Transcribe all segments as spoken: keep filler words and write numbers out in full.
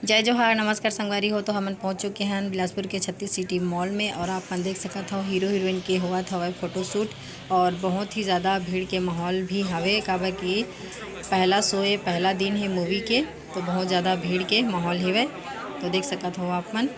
जय जोहार, नमस्कार संगवारी हो। तो हमन पहुंच चुके हैं बिलासपुर के छत्तीस सिटी मॉल में और आप मन देख सकत हो हीरो हीरोइन के होवत हवय फोटोशूट और बहुत ही ज़्यादा भीड़ के माहौल भी हवे, काबर कि पहला शो ए, पहला दिन है मूवी के, तो बहुत ज़्यादा भीड़ के माहौल हेवय। तो देख सकत हो आप मन।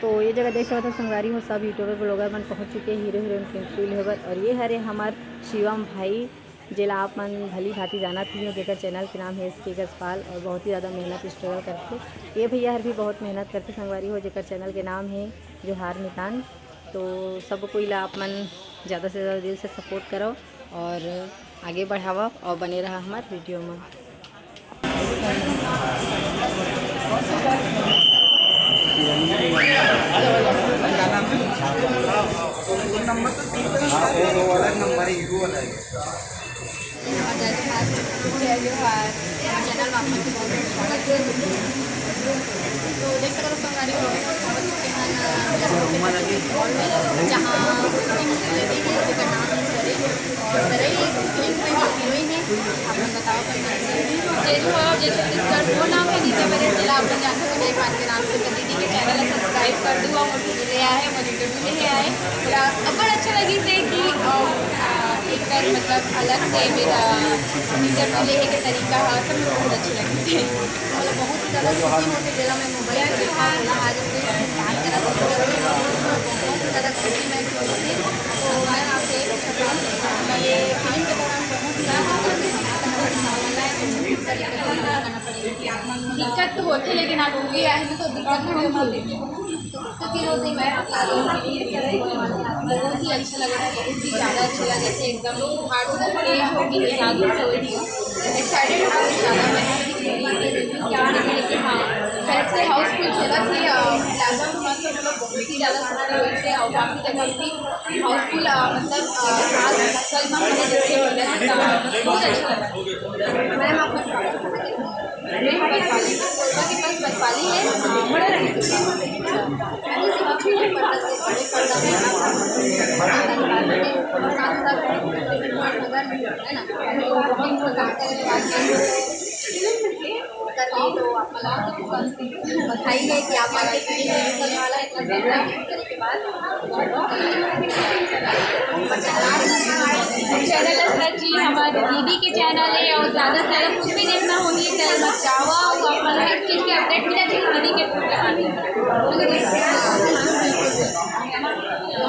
तो ये जगह देख सकत हो संगवारी हो, सब यूट्यूबर ब्लॉगर मन पहुंच चुके हैं हीरो हीरोइन के एंट्री लेबर। और ये हरे हमार शिवम भाई, जेला आप मन भली भांति जानत ही हो, जेकर चैनल के नाम है एस के गजपाल और बहुत ही ज़्यादा मेहनत स्ट्रगल करथे। ये भैया हर भी बहुत मेहनत करथे संगवारी हो, जेकर चैनल के नाम है जोहार मितान। तो सब कोई ला आप मन ज़्यादा से ज़्यादा दिल से सपोर्ट करो और आगे बढ़ावा और बने रहा हमार वीडियो में। नंबर तो तीन नंबर है, हीरो वाला है। जय जोहार, जय जोहार। हमारे चैनल में आप सबको बहुत बहुत स्वागत है। तो देख सकते हो संगवारी हो, हम पहुंच चुके हैं, अ, बिलासपुर के हॉल में, जहाँ फिल्म रिलीज हुई है, जेकर नाम है सरई। और सरई फिल्म में जो हीरोइन है, आप लोग बताओ अपन नाम। जय जोहार, जय छत्तीसगढ़। मोर नाम है नीता बरे, जिला अपन जानते हो मेरे पान के नाम से। तो दीदी के चैनल ला सब्सक्राइब कर दू, मोर वीडियो ले आए, मोर इंटरव्यू ले आए। पूरा अब्बड़ अच्छा लगी से कि, अ, अ, एक तरह मतलब अलग से मेरा इंटरव्यू लेने के तरीका है, तो मुझे बहुत अच्छा लगी से। मतलब बहुत ही ज़्यादा खुशी होती है, जेला मैं मोबाइल पे देखा, बोला आज से बात करा, तो बहुत ही ज़्यादा खुशी महसूस होती है। तो मैं आपसे ये पूछना चाहूँगी, मैं ये फिल्म के दौरान बहुत ही ज़्यादा दिक्कत तो होती है, लेकिन आप लोग भी आए हैं तो दिक्कत तो होती है। तो जैसे कि होती है, मैं आपका बहुत ही अच्छा लगा, बहुत ही ज़्यादा अच्छा लगा, जैसे एकदम हार्ड वर्क के हो कि ज़्यादा सोई नहीं हूँ, एक्साइटेड हूँ बहुत ज़्यादा मैं। क्या है कि हाँ, कल से हाउसफुल चला थी, प्लाजा में मतलब बहुत ही ज़्यादा सुंदर हुई से और काफ़ी जगह भी हाउसफुल, अ, मतलब, अ, आज कल हम लोग देखे हुए हैं, तो बहुत अच्छा लगा। मैम, आप मैं बस बस वाली है, अ, बड़ा रंग से। मैम, इसे अच्छे से पर्दा से बड़े पर्दा में बड़ा साथ साथ है ना, तो हम लोग करके तो आप लोग बधाई है कि आप लोग के लिए होने वाला है इतना सुंदर। चैनल है सर जी, हमारे दीदी के चैनल है और ज़्यादा से ज़्यादा कुछ भी देखना होगी चैनल में जावा और अपन हर चीज़ के अपडेट मिला चाहिए दीदी के थ्रू।